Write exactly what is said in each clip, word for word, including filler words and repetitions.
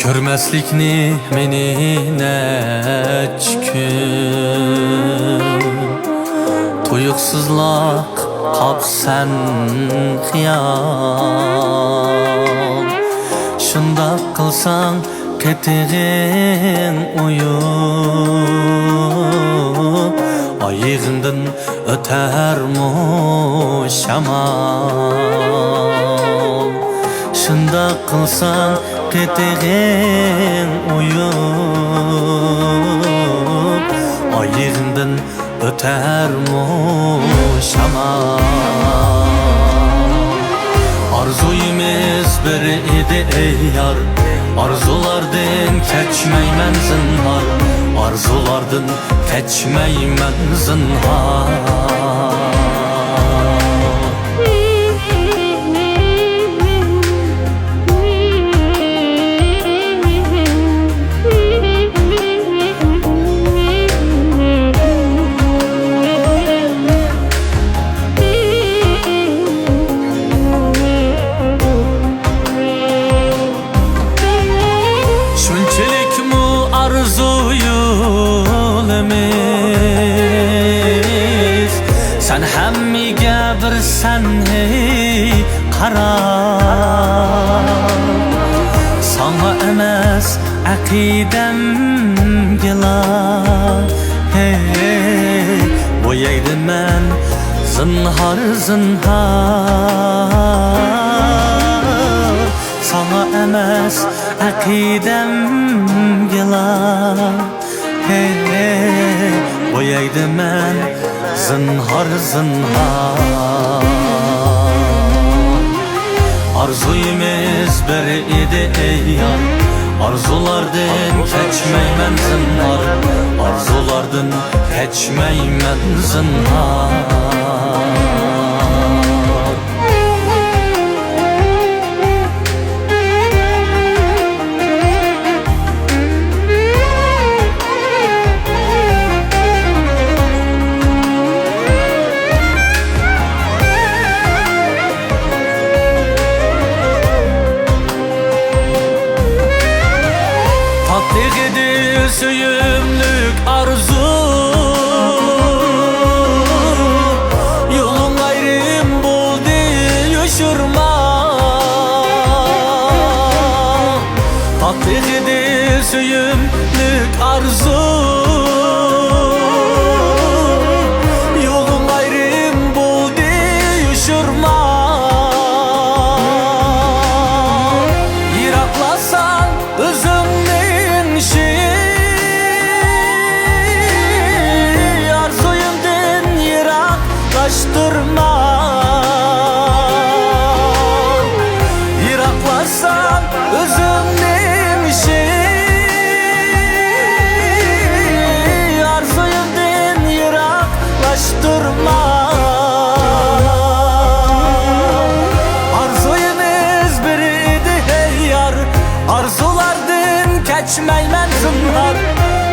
كۆرمەسلىكنى مېنى نەچچە كۈن، تۇيۇقسىزلا قاپسەن خىيال. شۇنداق قىلساڭ قېتىغىڭ ئۇيۇپ، ئايىغىڭدىن ئۆتەرمۇ شامال؟ شۇنداق قىلساڭ قېتىغىڭ ئۇيۇپ، ئايىغىڭدىن ئۆتەرمۇ شامال؟ ئارزۇيىمىز بىر ئىدى ئەي يار، ئارزۇلاردىن كەچمەيمەن زىنھار، ئارزۇلاردىن كەچمەيمەن زىنھار. شۇنچىلىكمۇ ئارزۇ يولىمىز، سەن ھەممىگە بىرسەن ھەي قارا. ساڭا ئەمەس ئەقىدەمگىلا، ھەي، بويايدىمەن زىنھار، زىنھار. ساڭا ئەمەس ئەقىدەمگىلا، ھەي، بويايدىمەن زىنھار، زىنھار. ئارزۇيىمىز بىر ئىدى ئەي يار، ئارزۇلاردىن كەچمەيمەن زىنھار، ئارزۇلاردىن كەچمەيمەن زىنھار. تاتلىق ئىدى سۆيۈملۈك ئارزۇ، يولۇڭ ئايرىم بولدى، يوشۇرما. تاتلىق ئىدى سۆيۈملۈك ئارزۇ، يولۇڭ ئايرىم بولدى، يوشۇرما. يىراقلاشساڭ ئۆزۈڭنى ئىشى، ئارزۇيۇمدىن يىراقلاشتۇرما. يىراقلاشساڭ ئۆزۈڭنى ئىشى، ئارزۇيۇمدىن يىراقلاشتۇرما. ئارزۇيىمىز بىر ئىدى ھەي يار، ئارزۇلاردىن كەچمەيمەن زىنھار.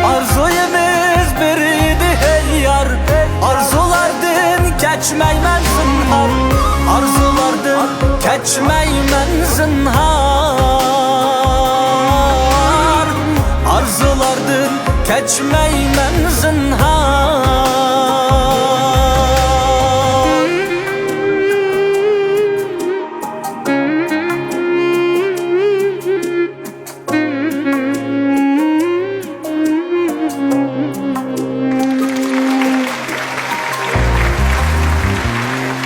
ئارزۇيىمىز بىر ئىدى ھەي يار، ئارزۇلاردىن كەچمەيمەن زىنھار. ئارزۇلاردىن كەچمەيمەن زىنھار. ئارزۇلاردىن كەچمەيمەن زىنھار.